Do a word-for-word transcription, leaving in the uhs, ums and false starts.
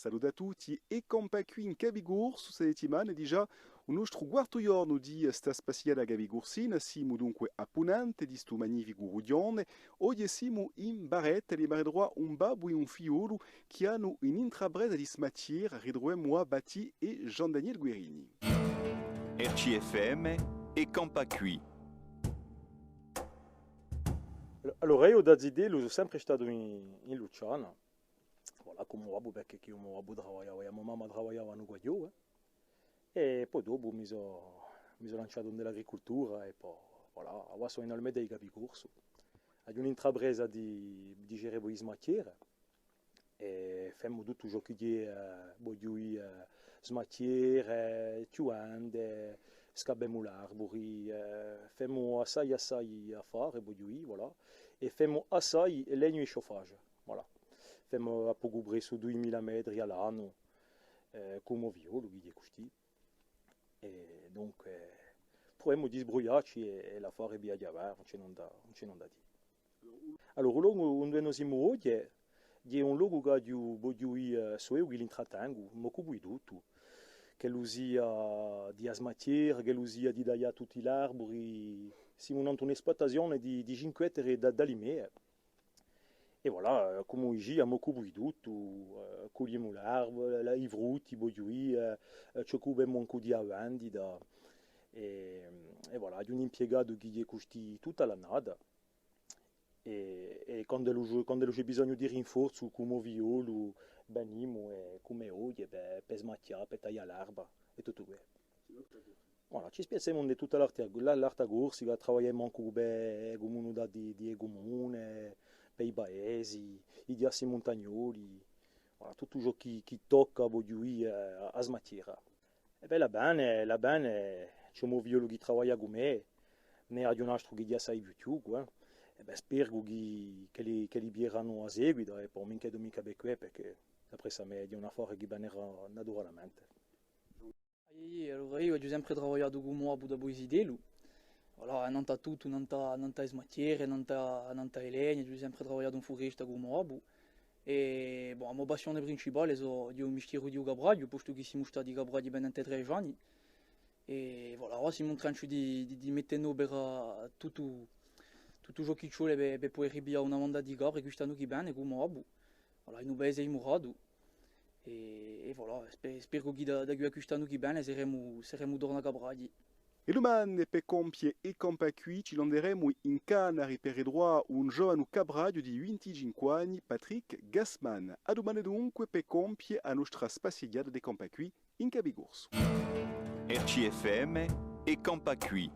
Salute à tutti è campà quì in Capicorsu, sta settimana hè digià u nostru quartu ghjornu di sta spassighjata capicursina, simu dunque à punente di stu magnificu rughjone, oghje simu in Baretta, di Maredroit, un babbu è un figliolu chì anu un'intrapresa di smatiera, ritruvemu à Baptiste è Jean-Daniel Guerini. R C F M è campà quì. Allora, eiu da zitellu sò sempre statu in, in Lucciana. Voilà, cù u mo babbu, perchè chì u mo babbu travagliava è a mo mamma travagliavanu quaghjò, eh. È po dopu mi sò, mi sò lanciatu in l'agricultura è po, voilà, avà sò in Almeda di Capicorsu. Aghju un'intrapresa di, dicerebbe, di smatiera. È femu tuttu ciò chì hè, eh, vogliu dì, eh, smatiere, chjuende, scabbemu l'arburi, eh, femu assai, assai affare, vogliu dì, voilà. È femu assai legnu di chauffage. Voilà. Femu à pocu pressu duimila metri à l'annu, eh, cù u mo figliolu, chì hè custì. È dunque, pruvemu di sbrugliacci è, è l'affare viaghja bè, ùn ci hè nunda, ùn ci hè nunda à dì. Allora, u locu induve no simu oghje, hè un locu chì aghju, vogliu dì, eh, sò eiu chì l'intrattengu, m'occupu di tuttu. Ch'ellu sia di a smatiera, ch'ellu sia di taglià tutti l'arburi, simu nant'à un'esplutazione di, di cinque ettari da, da limee. È voilà, eh, cum'è dicia, m'occupu di tuttu, eh, cugliemu l'arbu-, la, i frutti, vogliu dì, eh, eh, ci occupemu ancu di a vendita, è, è voilà, aghju un impiegatu chì hè custì tutta l'annata, è, è quand'ellu, quand'ellu ci hè bisognu di rinforzu, cù u mo figliolu, venimu, è cum'è oghje, per, per smatià, per taglià l'arba, è tuttu què. Voilà, ci spiazzemu in tutta l'Alta, la, l'Alta Corsica, travagliemu ancu per e cumunità di, di e cumune, per i paesi, i chjassi muntagnoli, voilà, tuttu ciò chì, chì tocca, vogliu dì, a, a smatiera. È bè, và bè, và bè, ci hè u mo figliolu chì travaglia cù mè, ne aghju un altru chì hè assai più chjucu, eh. È bè, speru chì, ch'elli, ch'elli pigliaranu a seguita, è po ùn m'inchietu micca per què, perchè, d'apressu à mè, hè un affare chì venerà naturalmente. Iè, iè, allora eiu aghju sempre travagliatu cù u mo babbu da zitellu. Voilà, nant'à tuttu, nant'à, nant'à e smatiere, nant'à, nant'à e legne, aghju sempre travagliatu in furesta cù u mo babbu. È, bon, a mo passione principale sò, hè u mistieru di u capraghju, postu chì simu stati capraghji pendente tredeci anni. È, voilà, avà simu in tranciu di, di, di mette in opera tuttu, tuttu ciò chì ci vole per, per pudè ripiglià una banda di capre quist'annu chì vene cù u mo babbu. Voilà, in u paese di Muratu. È, è voilà, spe-, speru chì da, da quì à quist'annu chì vene seremu, seremu torna capraghji. È dumane, per compie È campà quì, ci n'anderemu in Canari per ritruvà un giovanu capraghju di vinticinque anni, Patrick Gassman. À dumane dunque per compie a nostra spassighjata d'È campà quì in Capicorsu. R C F M, È campà quì.